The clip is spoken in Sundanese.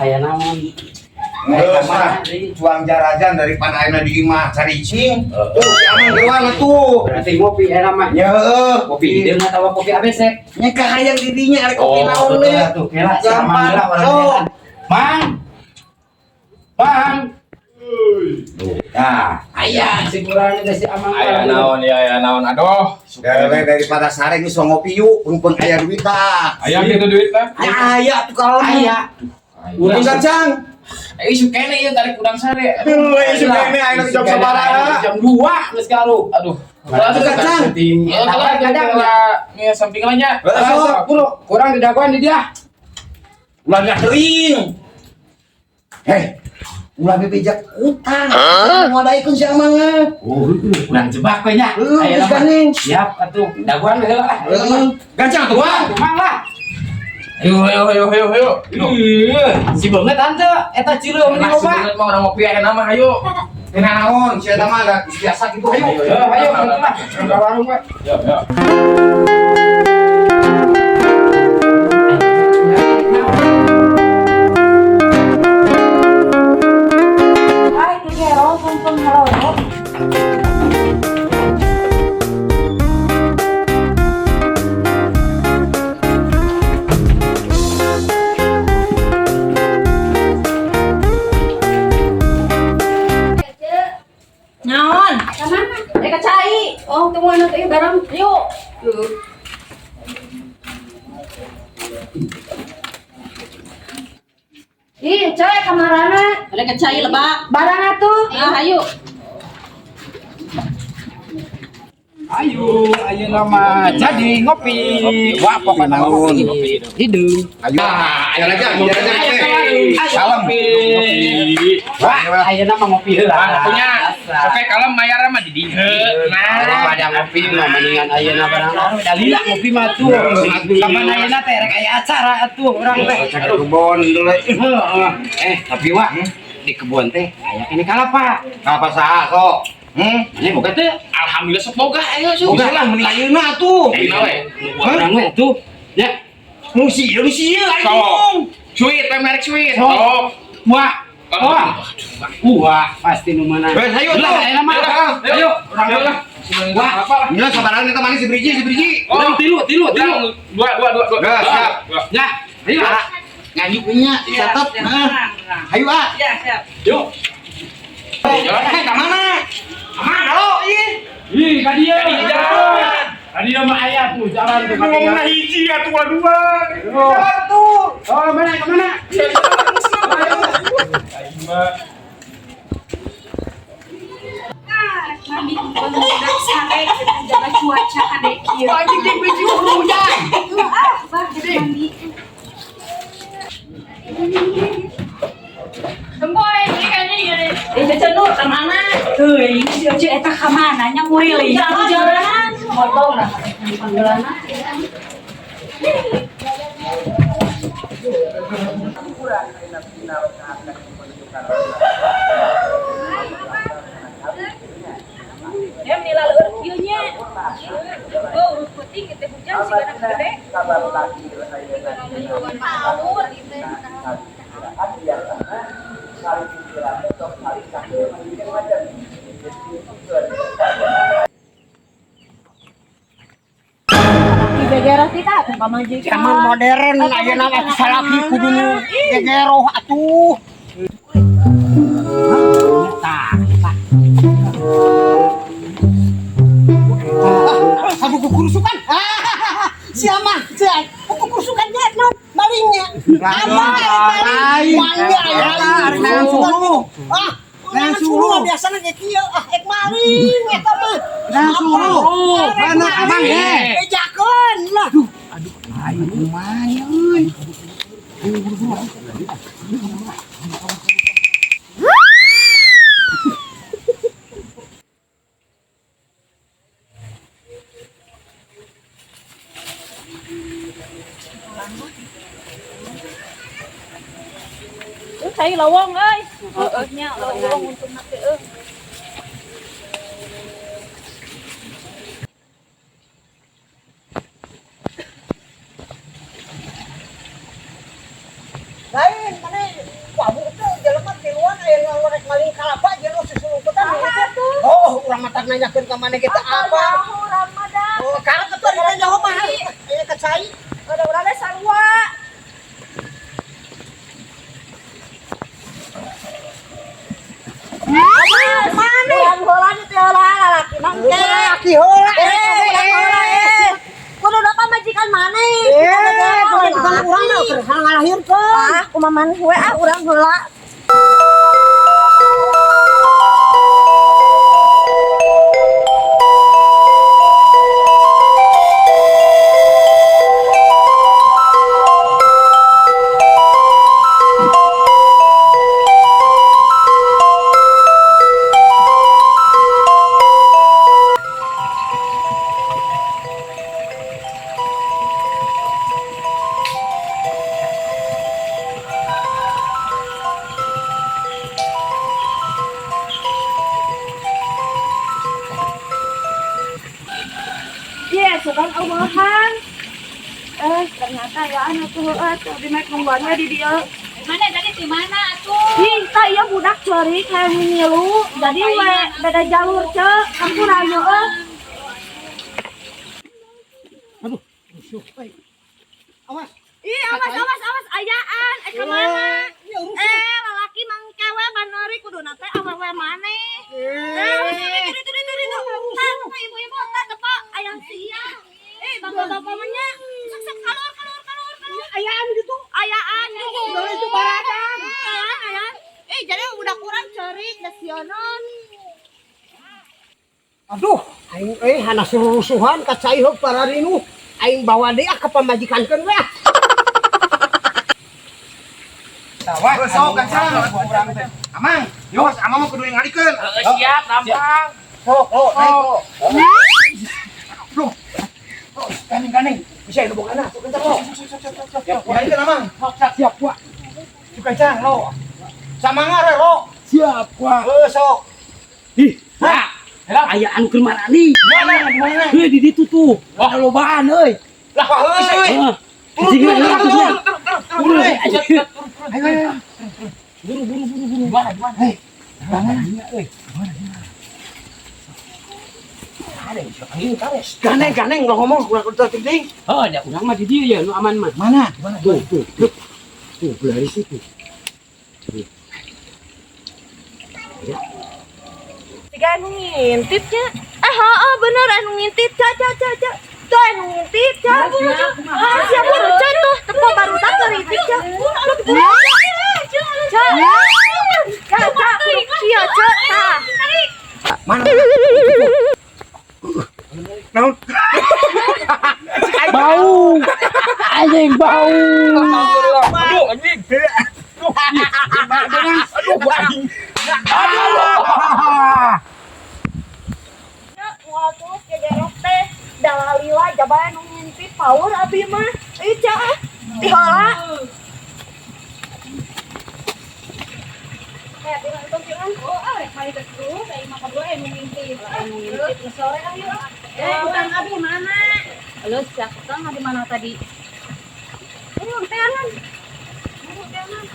Aya naon? Geus lah, cuang jarajan daripada ayeuna di imah caricing. Tuh si Amang geuang atuh. Berarti ngopi era mah. Ya heueuh. Kopi hideung atawa kopi ABC? Nya kahayang di dinya arek kopi naon we. Tuh, kela si Amang Gampang. heula orang Sok. jalan. Mang. Mang. Nah, aya si kurang teh si Amang. Aya naon ya, aya naon, aduh. Dari daripada sare geus ngopi yuk, mumpung aya duit tah. Aya gitu duit lah. Ya aya tuh kalau Aya. Urang kacang. Eh, isu kene ieu tarik udang sare. Heuh, isu kene aya jam sabaraha. Jam 2 geus garu. Aduh. Langsung kacang. Ya, kalau Kadang ya samping lainnya. Sok. Bro, kurang didagoan di dia. Ulah nggak teuing. Heh, ulah bebejak utang. Mau daikeun si Amang. Oh, kurang jebak we nya. Heuh, Aya geus mah. gandeng. Siap atuh. Dagoan we heula lah. Heeh. Gancang tuh, Bang. Mang lah. Ayo, ayo, ayo, ayo, ayo. Ih, si banget tante, eta cileum meni Masih loba. banget mah orang ngopi aya nama, ayo. Teu naon, si eta mah da biasa gitu ayo. Ayo, ayo, lah. Ke warung we. Yo, yo. Ay, kegero, pumpung haloro. Naon? Ka mana? Eh ka cai. Oh, tunggu anu teh barang. Yuk. Ih, cai kamarana. Ada ka cai lebak. Barang atuh. Ah, ayo. Ayo, ayo nama jadi ngopi. Wah, pokoknya ngopi. Hideung. Ayo. Ayo aja, jarajan teh. Salam. Wah, ayo nama ngopi heula. Ah, punya. Oke, kalau mayar mah di dieu. Nah, Daripada ngopi mah mendingan ayeuna barang da lila ngopi mah tuh. Kapan ayeuna teh rek aya acara atuh urang teh. Cek kebon dulu. Heeh. Eh, tapi wah, di kebun teh aya ini kalapa. Apa saha sok? Hmm? Ini boga teh. Alhamdulillah sok boga ayo sok. Boga lah mending ayeuna atuh. Ayeuna we. Urang we atuh. Ya. Nu sieun sieun aing. Sok. Sweet, teh merek sweet. Sok. Sok. Wah. Wah. Wah, pasti nu mana. Wes, ayo Lah, tuh. ayeuna mah. Ayo, Ayo, urang Ayo lah. lah. Wah, Apa lah? Gila sabaraha eta manis si Briji, si Briji. Oh, Urang tilu, tilu, tilu. Dua, dua, dua, dua. Gas, siap. Dua. Ya, ayo. Ah, Nganyuk nya dicatat. Nah. Ayo ah. Ya, siap. Yuk. Eh, ka mana? Ka mana lo ieu? Ih, ka dieu. Ka dieu. Ka dieu mah aya tuh jalan tuh. Ngomongna hiji atuh ulah dua. Jalan tuh. Oh, mana ke mana? Mandi budak sare kita jaga cuaca hade kieu. Anjing jeung biji hujan. Ah, bah mandi. Semboy, ini kayaknya gini. Eh, Cece Nur, ka mana? Teuing si Oce eta ka mana nya nguriling. Jalan, jalan. Motong lah panggilanna. Dia menilai leur kieu nya. Oh, urus penting teh hujan sigana gede. Alur gitu. Dibegeroh kita atuh pamajikan. Zaman modern ayeuna mah salaki kudu gegeroh atuh. Tah, tah. Aku kukurusukan. Siapa? Siapa? Aku kukurusukan nya non malingnya. Apa maling? Mangga ya. Neangan suluh. Ah, Neangan neangan suluh suluh. biasana ge kieu. Ah, ek maling eta mah. Neangan suluh. Mana abang eh? Bejakeun lah. Ayo kumaha euy. Tuh, cai lowong euy. Heeh nya lowong untungna teh euy. Lain mana Maling kalapa jeung nu susulungkutan. Oh, urang mah nanyakeun ka maneh kita apa? Urang mah da. Oh, karep atuh ari nyaho mah. Aya ka cai. Ada urang teh sarua. Mana? Urang heula teh heula lalaki mah engke. Lalaki heula. Eh. Kudu da pamajikan maneh. Eh, pamajikan urang mah keur ngalahirkeun. Ah, kumaha maneh we ah urang heula. Iya, sukan Allahan. Ternyata ya anu tuh atuh di mek nungguannya di dieu. Mana tadi di mana atuh? Ih, tah ieu budak ceurik hayang ngilu. Jadi we beda jalur ceu, hampura eueuh. Aduh, rusuh euy. Awas. Ih, awas awas awas ayaan, ka mana? Lalaki mangke we banori kuduna teh awewe maneh. Itu itu itu itu. Tah, ibu-ibu tah tepa ayang sia. Bapak-bapak mah nya sok sok kalur kalur kalur kalur. Ayaan gitu. Ayaan gitu. Udah itu baradang. Ayaan ayaan. Jadi budak urang ceurik da sionon. Aduh, aing euy hana surusuhan ka cai heug pararinu. Aing bawa deui ah ka pamajikankeun we. Tawa, sok kacang. Amang, yo amang mah kudu ngalikeun. Siap, gampang. Sok, lo, naik lo. Loh. Ganing-ganing. Bisa lu boga sok kencang lo. Siap, ngalikeun amang. Siap, Wak. Sok kencang lo. Samanga re lo. Siap, Wak. Heuh, sok. Ih, Wak. Aya anu keur marani. Mana mana? Heuh di ditu tuh. Wah, lobaan euy. Lah, wah heuh. Turun, turun, Turun, turun. Ayo, ayo. Buru, buru, buru, buru. Gimana, gimana? Hei, Bangan euy. ada yang bisa panggil kares. Ganeng, ganeng, lo ngomong kurang kurang ting. Oh, da urang mah di dieu ya nu aman mah. Mana? Gimana? Tuh, tuh, tuh. Tuh, belah di situ. Tiga anu ngintip nya. Heeh bener anu ngintip ca ca ca ca. Tuh anu ngintip ca. Ah, siapa tuh ca tuh? Tepo baru tak ngintip ca. Ca. Ca ca sia ca tah. Mana? Naon? Bau. Anjing bau. Aduh, anjing. Aduh, anjing. Moal terus gegerok teh dalalila jaba anu ngintip power abi mah. Ih ca ah. Tihola. Oh, ah, rek balik terus, ai mah kadua anu ngintip. Anu ngintip sore ayo. Utang abi mana? Lu siap utang di mana tadi? Ayo, teangan. Ayo, teangan.